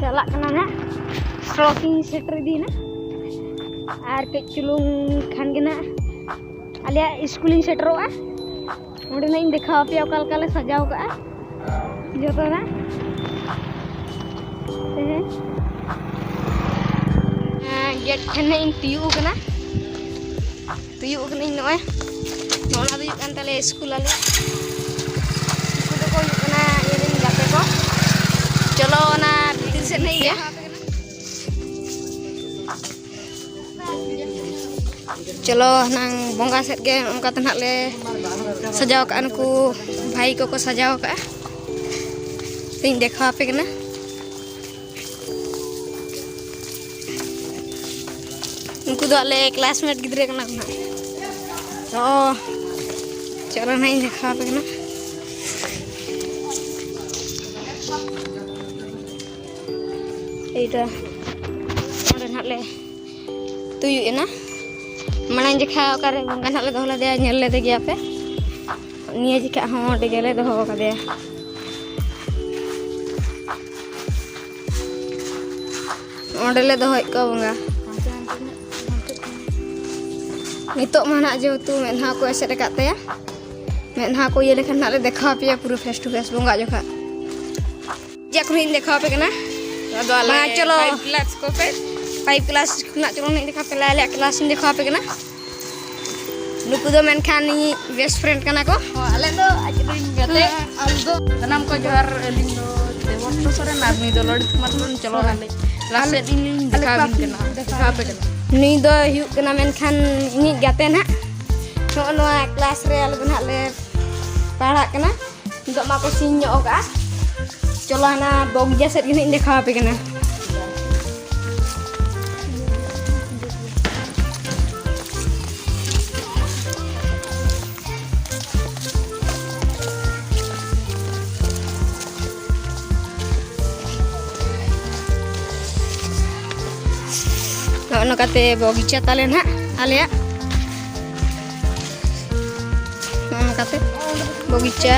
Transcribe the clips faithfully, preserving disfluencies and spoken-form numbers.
ᱪᱟᱞᱟᱜ ᱠᱟᱱᱟ ᱱᱟᱦᱟᱜ, ᱥᱚᱲᱚᱠ ᱤᱧ ᱥᱮᱴᱮᱨ ᱤᱫᱤᱭᱮᱱᱟ᱾ ᱟᱨ ᱠᱟᱹᱡ ᱪᱩᱞᱩᱝ ᱠᱷᱟᱱ ᱜᱮ ᱱᱟᱦᱟᱜ ᱟᱞᱮᱭᱟᱜ ᱥᱠᱩᱞ ᱤᱧ ᱥᱮᱴᱮᱨᱚᱜᱼᱟ᱾ ᱚᱸᱰᱮ ᱱᱟᱜ ᱤᱧ ᱫᱮᱠᱷᱟᱣ ᱟᱯᱮᱭᱟ ᱚᱠᱟ ᱞᱮᱠᱟ ᱞᱮ ᱥᱟᱡᱟᱣ ᱠᱟᱜᱼᱟ ᱡᱚᱛᱚᱱᱟᱜ᱾ ᱛᱮᱦᱮᱧ ᱜᱮᱴ ᱴᱷᱮᱱ ᱱᱟᱜ ᱤᱧ ᱛᱤᱭᱳᱜ ᱠᱟᱱᱟ᱾ ᱛᱤᱭᱳᱜ ᱠᱟᱹᱱᱟᱹᱧ ᱱᱚᱜᱼᱚᱭ᱾ ᱱᱚᱜᱼᱚ ᱱᱟ ᱫᱚ ᱦᱩᱭᱩᱜ ᱠᱟᱱ ᱛᱟᱞᱮᱭᱟ ᱥᱠᱩᱞ ᱟᱞᱮ᱾ ᱩᱱᱠᱩ ᱫᱚᱠᱚ ᱦᱩᱭᱩᱜ ᱠᱟᱱᱟ ᱤᱧ ᱨᱮᱱ ᱜᱟᱛᱮ ᱠᱚ᱾ ᱪᱚᱞᱚ ᱚᱱᱟ ᱵᱷᱤᱛᱤᱨ ᱥᱮᱫ ᱱᱟᱜ ᱤᱧ ᱪᱚᱞᱚ ᱦᱩᱱᱟᱹᱝ ᱵᱚᱸᱜᱟ ᱥᱮᱫ ᱜᱮ ᱚᱱᱠᱟ ᱛᱮ ᱱᱟᱦᱟᱜ ᱞᱮ ᱥᱟᱡᱟᱣ ᱠᱟᱜᱼᱟ᱾ ᱱᱩᱠᱩ ᱵᱷᱟᱭ ᱠᱚᱠᱚ ᱥᱟᱡᱟᱣ ᱠᱟᱜᱼᱟ᱾ ᱤᱧ ᱫᱮᱠᱷᱟᱣ ᱟᱯᱮ ᱠᱟᱱᱟ᱾ ᱩᱱᱠᱩ ᱫᱚ ᱟᱞᱮ ᱠᱞᱟᱥᱢᱮᱴ ᱜᱤᱫᱽᱨᱟᱹ ᱠᱟᱱᱟ ᱠᱚ ᱱᱟᱦᱟᱜ᱾ ᱚ, ᱪᱚᱞᱚ ᱱᱟᱦᱟᱜ ᱤᱧ ᱫᱮᱠᱷᱟᱣ ᱟᱯᱮ ᱠᱟᱱᱟ᱾ ᱮᱭᱴᱟ ᱚᱸᱰᱮ ᱱᱟᱦᱟᱜ ᱞᱮ ᱛᱩᱭᱩ ᱮᱱᱟ᱾ ᱢᱟᱲᱟᱝ ᱡᱚᱠᱷᱟ ᱚᱠᱟᱨᱮ ᱵᱚᱸᱜᱟ ᱱᱟᱦᱟᱜ ᱞᱮ ᱫᱚᱦᱚ ᱞᱮᱫᱮᱭᱟ, ᱧᱮᱞ ᱞᱮᱫᱮ ᱜᱮᱭᱟ ᱯᱮ᱾ ᱱᱤᱭᱟᱹ ᱡᱚᱠᱷᱟ ᱦᱚᱸ ᱚᱸᱰᱮ ᱜᱮᱞᱮ ᱫᱚᱦᱚ ᱠᱟᱫᱮᱭᱟ᱾ ᱚᱸᱰᱮ ᱞᱮ ᱫᱚᱦᱚᱭᱮᱫ ᱠᱚᱣᱟ ᱵᱚᱸᱜᱟ᱾ ᱱᱤᱛᱚᱜ ᱢᱟ ᱱᱟᱦᱟᱜ ᱡᱮᱦᱮᱛᱩ ᱢᱮᱫᱦᱟ ᱠᱚ ᱮᱥᱮᱫ ᱟᱠᱟᱫ ᱛᱟᱭᱟ, ᱢᱮᱫᱦᱟ ᱠᱚ ᱤᱭᱟᱹ ᱞᱮᱠᱷᱟᱱ ᱱᱟᱦᱟᱜ ᱞᱮ ᱫᱮᱠᱷᱟᱣ ᱟᱯᱮᱭᱟ ᱯᱩᱨᱟᱹ face to face ᱵᱚᱸᱜᱟ ᱡᱚᱠᱷᱟ᱾ ᱡᱟ ᱠᱚᱨᱮ ᱤᱧ ᱫᱮᱠᱷᱟᱣ ᱟᱯᱮ ᱠᱟᱱᱟ᱾ ᱟᱫᱚ ᱟᱞᱮ ᱢᱟ ᱪᱚᱞᱚ᱾ Five class ᱠᱚ ᱯᱮ᱾ Five class ᱠᱷᱚᱱᱟᱜ ᱪᱚᱞᱚ ᱱᱟᱦᱟᱜ ᱤᱧ ᱫᱮᱠᱷᱟᱣ ᱟᱯᱮ, ᱟᱞᱮᱭᱟᱜ class ᱤᱧ ᱫᱮᱠᱷᱟᱣ ᱟᱯᱮ ᱠᱟᱱᱟ᱾ ᱱᱩᱠᱩ ᱫᱚ ᱢᱮᱱᱠᱷᱟᱱ ᱤᱧᱤᱡ best friend ᱠᱟᱱᱟ ᱠᱚ᱾ ᱦᱚᱸ, ᱟᱞᱮ ᱫᱚ ᱟᱡ ᱨᱮᱱ ᱜᱟᱛᱮ᱾ ᱦᱮᱸ, ᱟᱢ ᱫᱚ? ᱥᱟᱱᱟᱢ ᱠᱚ ᱡᱚᱦᱟᱨ, ᱟᱹᱞᱤᱧ ᱫᱚ ᱫᱮᱵᱚᱵᱨᱚᱛ ᱥᱚᱨᱮᱱ ᱟᱨ ᱱᱩᱭ ᱫᱚ ᱞᱚᱞᱤᱛ ᱠᱩᱢᱟᱨ ᱥᱚᱨᱮᱱ᱾ ᱪᱚᱞᱚ ᱱᱟᱦᱟᱜ ᱞᱤᱧ class ᱥᱮᱫ ᱤᱧ ᱞᱤᱧ ᱫᱮᱠᱷᱟᱣ ᱟᱹᱵᱤᱱ ᱠᱟᱱᱟ, ᱫᱮᱠᱷᱟᱣ ᱟᱯᱮ ᱠᱟᱱᱟ᱾ ᱱᱩᱭ ᱫᱚ ᱦᱩᱭᱩᱜ ᱠᱟᱱᱟ ᱢᱮᱱᱠᱷᱟᱱ ᱤᱧᱤᱡ ᱜᱟᱛᱮ ᱱᱟᱦᱟᱜ᱾ ᱱᱚᱜᱼᱚ ᱱᱚᱣᱟ class ᱨᱮ ᱟᱞᱮ ᱫᱚ ᱱᱟᱦᱟᱜ ᱞᱮ ᱯᱟᱲᱦᱟᱜ ᱠᱟᱱᱟ᱾ ᱱᱤᱛᱚᱜ ᱢᱟᱠᱚ ᱥᱤᱧ ᱧᱚᱜ ᱟᱠᱟᱜᱼᱟ᱾ ᱪᱚᱞᱚ ᱦᱟᱱᱟ ᱵᱚᱜᱤᱪᱟ ᱥᱮᱫ ᱜᱮ ᱱᱟᱦᱟᱜ ᱤᱧ ᱫᱮᱠᱷᱟᱣ ᱟᱯᱮ ᱠᱟᱱᱟ᱾ ᱱᱚᱜᱼᱚ ᱱᱚᱝᱠᱟᱛᱮ ᱵᱚᱜᱤᱪᱟ ᱛᱟᱞᱮ ᱱᱟᱦᱟᱜ ᱟᱞᱮᱭᱟᱜ᱾ ᱱᱚᱜᱼᱚ ᱱᱚᱝᱠᱟᱛᱮ ᱵᱚᱜᱤᱪᱟ᱾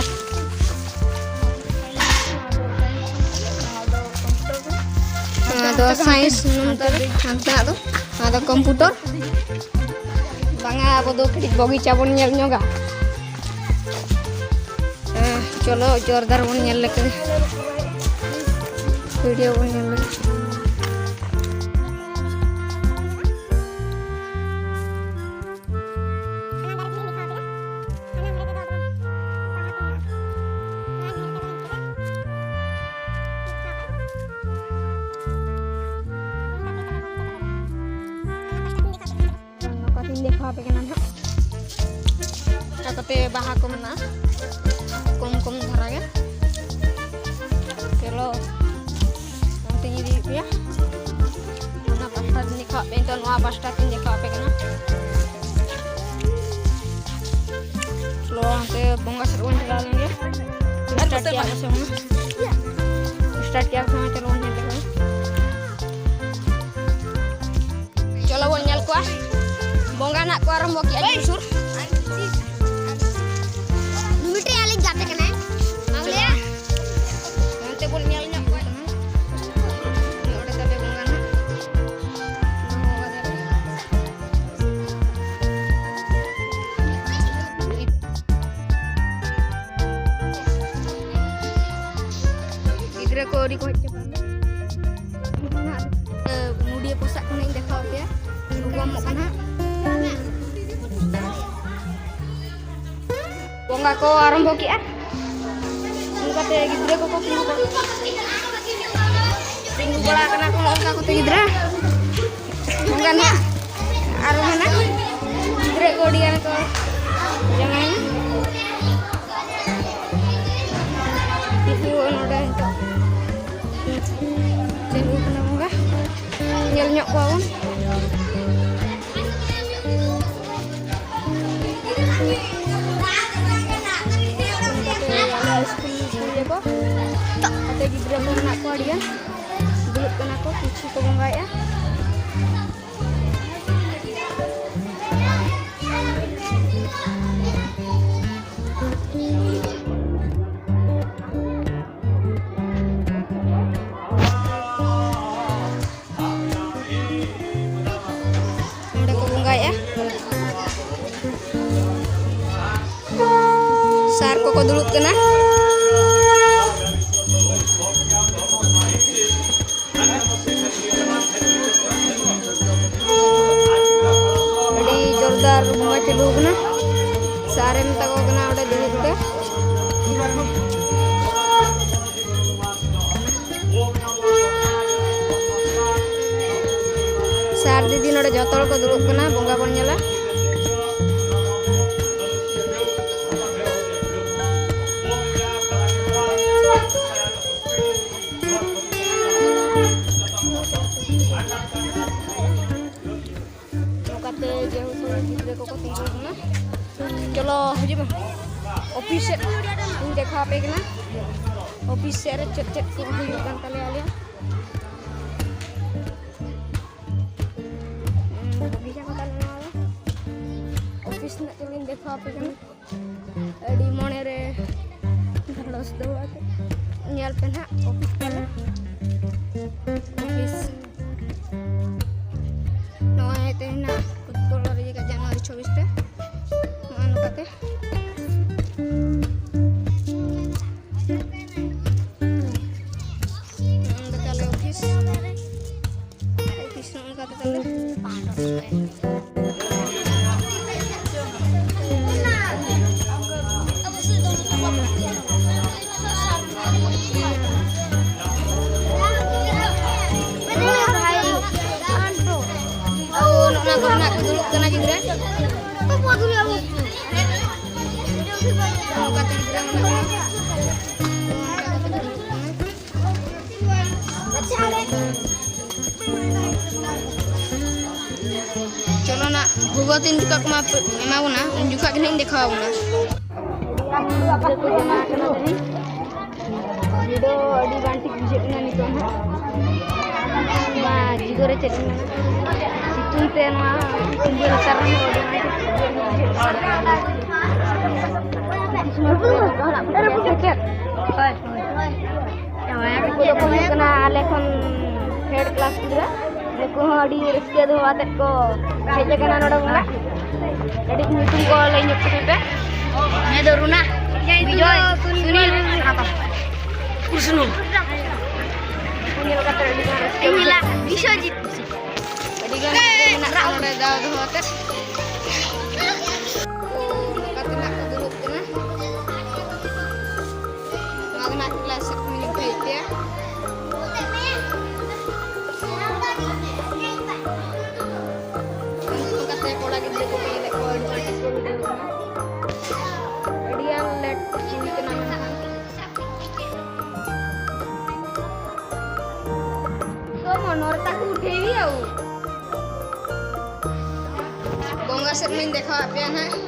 ᱛᱚ ᱥᱟᱭᱮᱱᱥ ᱱᱚᱱᱛᱮ ᱨᱮ, ᱦᱟᱱᱛᱮᱱᱟᱜ ᱫᱚ, ᱱᱚᱣᱟ ᱫᱚ ᱠᱚᱢᱯᱩᱴᱟᱨ᱾ ᱵᱟᱝᱟ, ᱟᱵᱚ ᱫᱚ ᱠᱟᱹᱴᱤᱡ ᱵᱚᱜᱤᱪᱟ ᱵᱚᱱ ᱧᱮᱞ ᱧᱚᱜᱟ᱾ ᱦᱮᱸ, ᱪᱚᱞᱚ ᱡᱳᱨᱫᱟᱨ ᱵᱚᱱ ᱧᱮᱞ ᱞᱮᱜᱮ, ᱵᱷᱤᱰᱤᱭᱳ ᱵᱚᱱ ᱧᱮᱞ ᱞᱮᱜᱮ᱾ ᱱᱚᱝᱠᱟ ᱛᱤᱧ ᱫᱮᱠᱷᱟᱣ ᱟᱯᱮ ᱠᱟᱱᱟ ᱱᱟᱦᱟᱜ᱾ ᱚᱱᱠᱟ ᱠᱟᱛᱮ ᱵᱟᱦᱟ ᱠᱚ ᱢᱮᱱᱟᱜᱼᱟ, ᱠᱚᱢ ᱠᱚᱢ ᱫᱷᱟᱨᱟ ᱜᱮ᱾ ᱪᱚᱞᱚ, ᱚᱱᱛᱮᱧ ᱤᱫᱤᱭᱮᱫ ᱯᱮᱭᱟ᱾ ᱚᱱᱟ ᱯᱟᱥᱴᱟ ᱛᱤᱧ ᱫᱮᱠᱷᱟᱣ ᱟᱯᱮ, ᱱᱤᱛᱚᱜ ᱱᱚᱣᱟ ᱯᱟᱥᱴᱟ ᱛᱤᱧ ᱫᱮᱠᱷᱟᱣ ᱟᱯᱮ ᱠᱟᱱᱟ᱾ ᱪᱚᱞᱚ, ᱚᱱᱛᱮ ᱵᱚᱸᱜᱟ ᱥᱮᱫ ᱵᱚᱱ ᱪᱟᱞᱟᱣ ᱞᱮᱱ ᱜᱮ᱾ ᱥᱴᱟᱨᱴ ᱠᱮᱜᱼᱟ ᱠᱚ ᱥᱮ ᱵᱟᱝ? ᱥᱴᱟᱨᱴ ᱠᱮᱜᱼᱟ ᱠᱚ ᱥᱮ ᱵᱟᱝ? ᱪᱚᱞᱚ, ᱵᱚᱱ ᱧᱮᱞ ᱞᱮᱜᱮ᱾ ᱪᱚᱞᱚ ᱵᱚᱱ ᱧᱮᱞ ᱠᱚᱣᱟ, ᱵᱚᱸᱜᱟ ᱱᱟᱜ ᱠᱚ ᱟᱨᱟᱢᱵᱚ ᱠᱮᱜᱼᱟ ᱡᱳᱨᱥᱳᱨ᱾ ᱱᱩᱭ ᱢᱤᱫᱴᱮᱡ ᱟᱞᱮ ᱜᱟᱛᱮ ᱠᱟᱱᱟᱭ, ᱟᱢ ᱞᱟᱹᱭᱟ? ᱚᱱᱛᱮ ᱵᱚᱱ ᱧᱮᱞ ᱧᱚᱜ ᱠᱚᱣᱟ᱾ ᱱᱚᱰᱮ ᱛᱟᱞᱮ ᱵᱚᱸᱜᱟ ᱱᱟᱜ᱾ ᱜᱤᱫᱽᱨᱟᱹ ᱠᱚ ᱟᱹᱣᱨᱤ ᱠᱚ ᱦᱮᱡ ᱪᱟᱵᱟᱜᱼᱟ᱾ ᱱᱚᱰᱤᱭᱟᱹ ᱯᱚᱥᱟᱜ ᱠᱷᱚᱱᱟᱜ ᱤᱧ ᱫᱮᱠᱷᱟᱣ ᱟᱯᱮᱭᱟ᱾ ᱩᱱᱠᱩ ᱮᱢᱚᱜ ᱠᱟᱱᱟ᱾ ᱵᱚᱸᱜᱟ ᱠᱚ ᱟᱨᱟᱢᱵᱚ ᱠᱮᱜᱼᱟ᱾ ᱚᱱᱠᱟᱛᱮ ᱜᱤᱫᱽᱨᱟᱹ ᱠᱚᱠᱚ ᱛᱤᱸᱜᱩ ᱠᱚ-, ᱛᱤᱸᱜᱩ ᱵᱟᱲᱟ ᱠᱟᱱᱟ ᱠᱚ ᱚᱱᱠᱟ ᱠᱚᱛᱮ ᱜᱤᱫᱽᱨᱟᱹ᱾ ᱵᱚᱸᱜᱟ ᱱᱟᱜ ᱟᱨ ᱚᱱᱟ ᱜᱤᱫᱽᱨᱟᱹ ᱠᱚ ᱟᱹᱰᱤ ᱜᱟᱱ ᱠᱚ ᱡᱟᱶᱟᱭᱮᱱᱟ᱾ ᱩᱱᱠᱩ ᱱᱚᱰᱮ ᱱᱤᱛᱚᱜ ᱪᱟᱹᱞᱩ ᱠᱟᱱᱟ ᱵᱚᱸᱜᱟ, ᱧᱮᱞ ᱧᱚᱜ ᱠᱚᱣᱟ ᱵᱚᱱ᱾ ᱚᱱᱠᱟᱛᱮ ᱟᱞᱮ ᱥᱠᱩᱞ ᱠᱩᱞ ᱞᱮᱠᱚ ᱜᱟᱛᱮ ᱜᱤᱫᱽᱨᱟᱹ ᱠᱚ ᱢᱮᱱᱟᱜ ᱠᱚᱣᱟ ᱟᱹᱰᱤᱜᱟᱱ, ᱫᱩᱲᱩᱵ ᱠᱟᱱᱟ ᱠᱚ, ᱠᱤᱪᱷᱩ ᱠᱚ ᱵᱚᱸᱜᱟᱭᱮᱫᱼᱟ᱾ ᱠᱚ ᱫᱩᱲᱩᱵ ᱠᱟᱱᱟ᱾ ᱟᱹᱰᱤ ᱡᱳᱨᱫᱟᱨ ᱵᱚᱸᱜᱟ ᱪᱟᱹᱞᱩ ᱟᱠᱟᱱᱟ᱾ ᱥᱟᱨᱮ ᱢᱮᱛᱟ ᱠᱚ ᱠᱟᱱᱟ ᱚᱸᱰᱮ ᱫᱩᱲᱩᱵ ᱛᱮ᱾ ᱥᱟᱨ ᱫᱤᱫᱤ ᱱᱚᱰᱮ ᱡᱚᱛᱚ ᱦᱚᱲ ᱠᱚ ᱫᱩᱲᱩᱵ ᱠᱟᱱᱟ, ᱵᱚᱸᱜᱟ ᱵᱚᱱ ᱧᱮᱞᱟ᱾ ᱱᱚᱝᱠᱟᱛᱮ ᱡᱮᱦᱮᱛᱩ ᱜᱤᱫᱽᱨᱟᱹ ᱠᱚᱠᱚ ᱛᱤᱸᱜᱩ ᱠᱟᱱᱟ, ᱪᱚᱞᱚ ᱦᱤᱡᱩᱜ ᱢᱮ, ᱚᱯᱷᱤᱥ ᱥᱮᱫ ᱤᱧ ᱫᱮᱠᱷᱟᱣ ᱟᱯᱮ ᱠᱟᱱᱟ᱾ ᱚᱯᱷᱤᱥ ᱥᱮᱫ ᱨᱮ ᱪᱮᱫ ᱪᱮᱫ ᱠᱚ ᱦᱩᱭᱩᱜ ᱠᱟᱱ ᱛᱟᱞᱮᱭᱟ ᱟᱞᱮᱭᱟᱜ᱾ ᱦᱩᱸ, ᱵᱷᱟᱜᱮ ᱪᱟᱵᱟ ᱠᱟᱱᱟ ᱱᱚᱣᱟ ᱫᱚ᱾ ᱚᱯᱷᱤᱥ ᱨᱮᱱᱟᱜ ᱪᱚᱞᱚᱧ ᱫᱮᱠᱷᱟᱣ ᱟᱯᱮ ᱠᱟᱱᱟ᱾ ᱟᱹᱰᱤ ᱢᱚᱱᱮᱨᱮ ᱫᱷᱟᱲᱚᱥ ᱫᱚᱦᱚ ᱠᱟᱛᱮ ᱧᱮᱞ ᱯᱮ ᱱᱟᱦᱟᱜ ᱚᱯᱷᱤᱥ ᱛᱟᱞᱮ᱾ ᱚᱯᱷᱤᱥ ᱱᱚᱜᱼᱚᱭ ᱛᱮᱦᱮᱧ ᱱᱟᱦᱟᱜ ᱠᱚᱞ ᱨᱮ ᱡᱟᱱᱩᱣᱟᱨᱤ ᱪᱷᱚᱵᱵᱤᱥ ᱛᱮ ᱱᱚᱜᱼᱚᱭ ᱱᱚᱝᱠᱟᱛᱮ᱾ ᱱᱚᱜᱼᱚᱭ ᱱᱚᱝᱠᱟ ᱛᱟᱞᱮ ᱚᱯᱷᱤᱥ᱾ ᱚᱯᱷᱤᱥ ᱱᱚᱜᱼᱚᱭ ᱱᱚᱝᱠᱟ ᱛᱟᱞᱮ᱾ ᱟᱵᱚ ᱱᱚᱜᱼᱚ ᱱᱟ ᱠᱚᱨᱮ ᱱᱟᱜ ᱠᱚ ᱫᱩᱲᱩᱵ ᱠᱟᱱᱟ ᱜᱤᱫᱽᱨᱟᱹ᱾ ᱱᱚᱝᱠᱟ ᱛᱮ ᱜᱤᱫᱽᱨᱟᱹ ᱢᱮᱱᱟᱜ ᱠᱚᱣᱟ᱾ ᱪᱚᱞᱚ ᱱᱟ, ᱜᱚᱜᱚ ᱛᱤᱱ ᱡᱚᱠᱷᱟ ᱠᱚ ᱮᱢᱟ ᱵᱚᱱᱟ, ᱩᱱ ᱡᱚᱠᱷᱟ ᱜᱮ ᱱᱟᱜ ᱤᱧ ᱫᱮᱠᱷᱟᱣ ᱟᱵᱚᱱᱟ᱾ ᱜᱤᱫᱽᱨᱟᱹ ᱠᱚ ᱡᱚᱢᱟ ᱠᱟᱱᱟ ᱛᱮᱦᱮᱧ᱾ ᱩᱱᱤ ᱫᱚ ᱟᱹᱰᱤ ᱵᱟᱝ ᱴᱷᱤᱠ ᱵᱩᱡᱷᱟᱹᱜ ᱠᱟᱱᱟ ᱱᱤᱛᱚᱜ ᱦᱟᱸᱜ᱾ ᱱᱚᱣᱟ ᱡᱤᱜᱚ ᱨᱮ ᱪᱮᱫ ᱤᱧ ᱢᱮᱱᱟ, ᱥᱤᱛᱩᱝ ᱛᱮ ᱱᱚᱣᱟ ᱠᱩᱢᱵᱟᱹ ᱞᱟᱛᱟᱨ ᱨᱮᱦᱚᱸ ᱟᱹᱰᱤ ᱵᱟᱝ ᱴᱷᱤᱠ ᱵᱩᱡᱷᱟᱹᱜ ᱠᱟᱱᱟ᱾ ᱠᱤᱪᱷᱩ ᱥᱚᱢᱚᱭ ᱯᱚᱨᱮ ᱫᱚ ᱦᱟᱸᱜ ᱵᱩᱡᱷᱟᱹᱜ ᱥᱮ ᱪᱮᱫ? ᱦᱳᱭ, ᱦᱳᱭ᱾ ᱱᱩᱠᱩ ᱫᱚᱠᱚ ᱦᱩᱭᱩᱜ ᱠᱟᱱᱟ ᱟᱞᱮ ᱠᱷᱚᱱ ᱛᱷᱟᱨᱰ ᱠᱞᱟᱥ ᱜᱤᱫᱽᱨᱟᱹ᱾ ᱱᱩᱠᱩ ᱦᱚᱸ ᱟᱹᱰᱤ ᱨᱟᱹᱥᱠᱟᱹ ᱫᱚᱦᱚ ᱟᱛᱮᱫ ᱠᱚ ᱦᱮᱡ ᱟᱠᱟᱱᱟ ᱱᱚᱰᱮ ᱵᱚᱸᱜᱟ᱾ ᱠᱟᱹᱴᱤᱡ ᱧᱩᱛᱩᱢ ᱠᱚ ᱞᱟᱹᱭ ᱧᱚᱜ ᱠᱟᱛᱮ ᱯᱮ᱾ ᱱᱤᱭᱟᱹ ᱫᱚ ᱨᱩᱱᱟ᱾ ᱵᱤᱡᱚᱭ, ᱥᱩᱱᱤᱞ, ᱥᱩᱱᱤᱞ᱾ ᱠᱨᱤᱥᱱᱚ᱾ ᱧᱮᱞ ᱠᱟᱛᱮ ᱟᱹᱰᱤ ᱜᱟᱱ ᱨᱟᱹᱥᱠᱟᱹ ᱵᱩᱡᱷᱟᱹᱜ ᱠᱟᱱᱟ᱾ ᱵᱤᱥᱣᱚᱡᱤᱛ᱾ ᱟᱹᱰᱤ ᱜᱟᱱ ᱜᱤᱫᱽᱨᱟᱹ ᱢᱮᱱᱟᱜ ᱠᱚᱣᱟ ᱱᱚᱰᱮ ᱫᱟᱣ ᱫᱚᱦᱚ ᱠᱟᱛᱮ᱾ ᱱᱚᱝᱠᱟ ᱛᱮ ᱱᱟᱜ ᱠᱚ ᱫᱩᱲᱩᱵ ᱠᱟᱱᱟ᱾ ᱱᱚᱣᱟ ᱫᱚ ᱱᱟᱜ ᱠᱞᱟᱥ ᱥᱮᱫ ᱠᱷᱚᱱ ᱞᱤᱧ ᱩᱴᱷᱟᱹᱣᱮᱫ ᱯᱮᱭᱟ᱾ ᱱᱚᱝᱠᱟ ᱛᱮ ᱠᱚᱲᱟ ᱜᱤᱫᱽᱨᱟᱹ ᱠᱚ ᱧᱮᱞᱮᱫ ᱠᱚᱣᱟ, ᱟᱹᱰᱤ ᱟᱸᱴ ᱠᱚ ᱵᱷᱤᱲᱟᱹᱣ ᱠᱟᱱᱟ᱾ ᱟᱹᱰᱤ ᱟᱸᱴ ᱞᱮᱴ ᱦᱩᱭ ᱠᱟᱱᱟ ᱢᱮᱱᱠᱷᱟᱱ᱾ ᱥᱚᱢᱚᱱ ᱚᱨ ᱛᱟᱠᱚ ᱩᱴᱷᱟᱹᱣ ᱜᱮᱭᱟ ᱳ᱾ ᱵᱚᱸᱜᱟ ᱥᱮᱫ ᱢᱟᱧ ᱫᱮᱠᱷᱟᱣᱟᱫ ᱯᱮᱭᱟ ᱱᱟᱦᱟᱜ᱾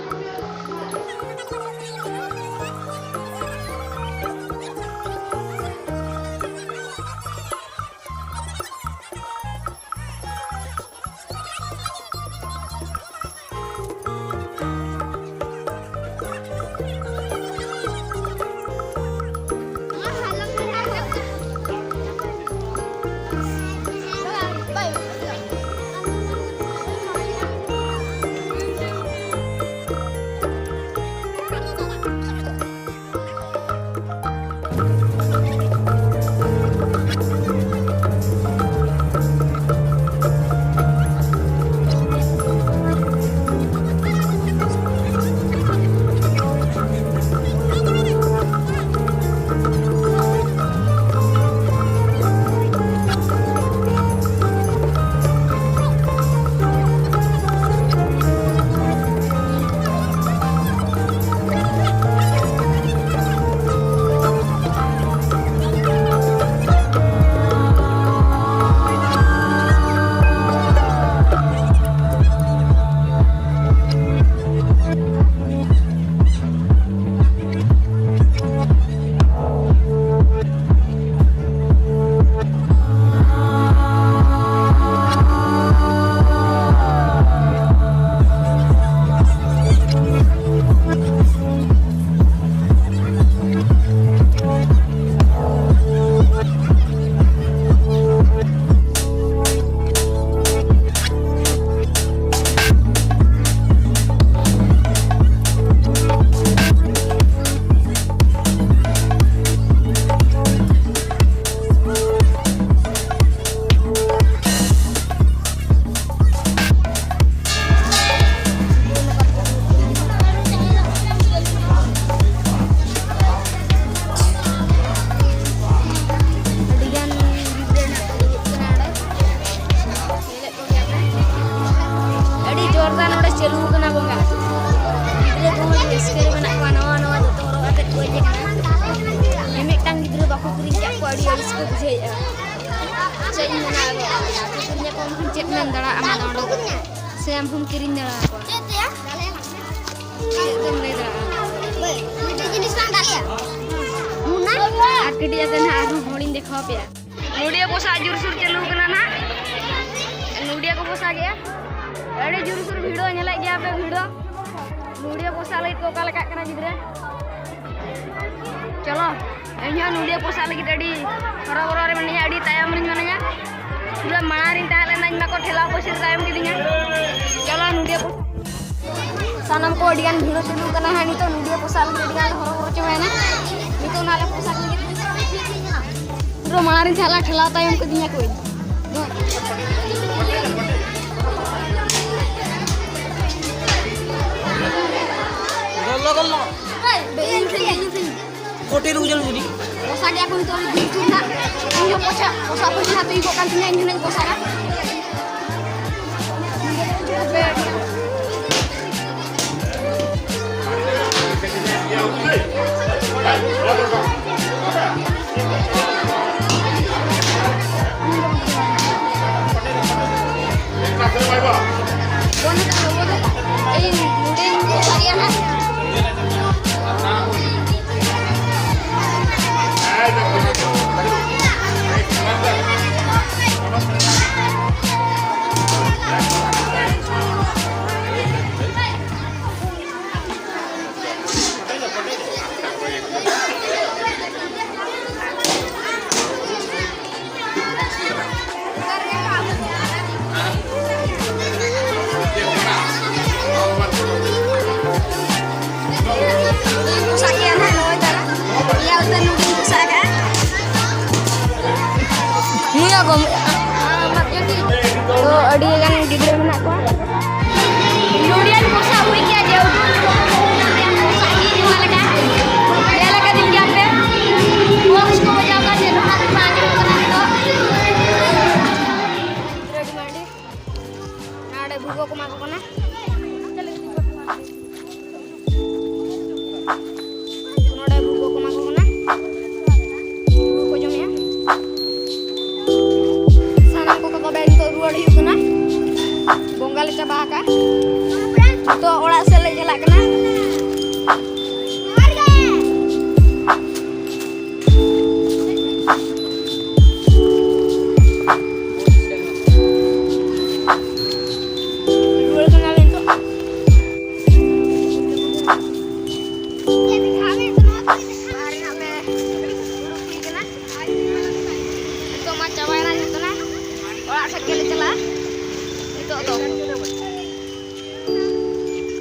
ᱟᱹᱰᱤ ᱟᱹᱲᱤᱥ ᱠᱚ ᱵᱩᱡᱷᱟᱹᱣᱮᱫᱼᱟ᱾ ᱪᱮᱫ ᱤᱧ ᱢᱮᱱᱟ ᱟᱫᱚ? ᱟᱯᱮ ᱠᱚ ᱧᱟᱯᱟᱢ ᱠᱷᱟᱱ ᱪᱮᱫ ᱢᱮᱱ ᱫᱟᱲᱮᱭᱟᱜᱼᱟ? ᱟᱢ ᱫᱚ ᱚᱸᱰᱮ ᱥᱮ ᱟᱢ ᱦᱚᱸᱢ ᱠᱤᱨᱤᱧ ᱫᱟᱲᱮᱭᱟᱠᱚᱣᱟ? ᱪᱮᱫ ᱫᱚᱢ ᱞᱟᱹᱭ ᱫᱟᱲᱮᱭᱟᱜᱼᱟ? ᱢᱤᱫᱴᱮᱡ ᱡᱤᱱᱤᱥ ᱵᱟᱝ ᱫᱟᱲᱮᱭᱟᱜᱼᱟ᱾ ᱟᱨ ᱠᱟᱹᱴᱤᱡ ᱟᱛᱮ ᱱᱟᱦᱟᱜ ᱟᱨᱦᱚᱸ ᱦᱚᱲᱤᱧ ᱫᱮᱠᱷᱟᱣ ᱟᱯᱮᱭᱟ᱾ ᱱᱩᱰᱤᱭᱟᱹ ᱯᱚᱥᱟᱜ ᱡᱳᱨᱥᱳᱨ ᱪᱟᱹᱞᱩ ᱠᱟᱱᱟ ᱱᱟᱦᱟᱜ᱾ ᱱᱩᱰᱤᱭᱟᱹ ᱠᱚ ᱯᱚᱥᱟᱜᱮᱜᱼᱟ᱾ ᱟᱹᱰᱤ ᱡᱳᱨᱥᱳᱨ ᱵᱷᱤᱲ ᱧᱮᱞᱮᱫ ᱜᱮᱭᱟ ᱯᱮ ᱵᱷᱤᱲ᱾ ᱱᱩᱰᱤᱭᱟᱹ ᱯᱚᱥᱟᱜ ᱞᱟᱹᱜᱤᱫ ᱠᱚ ᱚᱠᱟ ᱞᱮᱠᱟᱜ ᱠᱟᱱᱟ ᱜᱤᱫᱽᱨᱟᱹ? ᱪᱚᱞᱚ, ᱤᱧ ᱦᱚᱸ ᱱᱩᱰᱤᱭᱟᱹ ᱯᱚᱥᱟᱜ ᱞᱟᱹᱜᱤᱫ ᱟᱹᱰᱤ ᱦᱚᱨᱚᱵᱚᱨᱚ ᱨᱮ ᱢᱤᱱᱟᱹᱧᱟ, ᱟᱹᱰᱤ ᱛᱟᱭᱚᱢ ᱨᱤᱧ ᱢᱤᱱᱟᱹᱧᱟ᱾ ᱯᱩᱨᱟᱹ ᱢᱟᱲᱟᱝ ᱨᱤᱧ ᱛᱟᱦᱮᱸ ᱞᱮᱱᱟ, ᱤᱧ ᱢᱟᱠᱚ ᱴᱷᱮᱞᱟᱣ ᱯᱟᱹᱥᱤᱨ ᱛᱟᱭᱚᱢ ᱠᱤᱫᱤᱧᱟ᱾ ᱪᱚᱞᱚ, ᱱᱩᱰᱤᱭᱟᱹ ᱯᱚᱥᱟᱜ᱾ ᱥᱟᱱᱟᱢ ᱠᱚ ᱟᱹᱰᱤ ᱜᱟᱱ ᱵᱷᱤᱲ ᱪᱟᱹᱞᱩ ᱠᱟᱱᱟ ᱦᱟᱸᱜ᱾ ᱱᱤᱛᱚᱜ ᱱᱩᱰᱤᱭᱟᱹ ᱯᱚᱥᱟᱜ ᱞᱟᱹᱜᱤᱫ ᱟᱹᱰᱤ ᱜᱟᱱ ᱞᱮ ᱦᱚᱨᱚᱵᱚᱨᱚ ᱪᱟᱵᱟᱭᱮᱱᱟ᱾ ᱱᱤᱛᱚᱜ ᱱᱟᱦᱟᱜ ᱞᱮ ᱯᱚᱥᱟᱜ ᱞᱟᱹᱜᱤᱫ᱾ ᱯᱩᱨᱟᱹ ᱢᱟᱲᱟᱝ ᱨᱤᱧ ᱪᱟᱞᱟᱜ, ᱴᱷᱮᱞᱟᱣ ᱛᱟᱭᱚᱢ ᱠᱤᱫᱤᱧᱟ ᱠᱚ᱾ ᱜᱚᱞᱞᱚ, ᱜᱚᱞᱞᱚ᱾ ᱦᱮᱸ, ᱵᱮ-, ᱤᱧ ᱴᱷᱮᱱ, ᱤᱧ ᱴᱷᱮᱱ᱾ ᱠᱚᱴᱮ ᱨᱩ ᱡᱟᱹᱨᱩᱲ ᱡᱩᱫᱤ᱾ ᱯᱚᱥᱟ ᱜᱮᱭᱟ ᱠᱚ ᱱᱤᱛᱚᱜ ᱟᱹᱰᱤ ᱫᱤᱱ ᱛᱩᱨ ᱱᱟᱜ᱾ ᱤᱧ ᱦᱚᱸ ᱯᱚᱥᱟ, ᱯᱚᱥᱟ ᱯᱚᱥᱟ ᱛᱮ ᱤᱧ ᱠᱚᱜ ᱠᱟᱱ ᱛᱤᱧᱟ, ᱤᱧ ᱦᱚᱸᱧ ᱯᱚᱥᱟᱜᱟ᱾ ᱤᱧ ᱱᱚᱰᱮᱧ ᱯᱚᱥᱟᱜ ᱜᱮᱭᱟ ᱱᱟᱜ᱾ ᱯᱚᱥᱟᱜ ᱜᱮᱭᱟ ᱱᱟᱦᱟᱜ ᱱᱚᱜᱼᱚᱭ ᱛᱟᱨᱟ᱾ ᱤᱭᱟᱹ ᱩᱛᱟᱹᱨ ᱱᱩᱰᱤᱧ ᱯᱚᱥᱟᱜ ᱟᱠᱟᱫᱼᱟ᱾ ᱱᱩᱭᱟᱜ ᱜᱚᱢ-, ᱛᱚ ᱟᱹᱰᱤ ᱜᱟᱱ ᱜᱤᱫᱽᱨᱟᱹ ᱢᱮᱱᱟᱜ ᱠᱚᱣᱟ᱾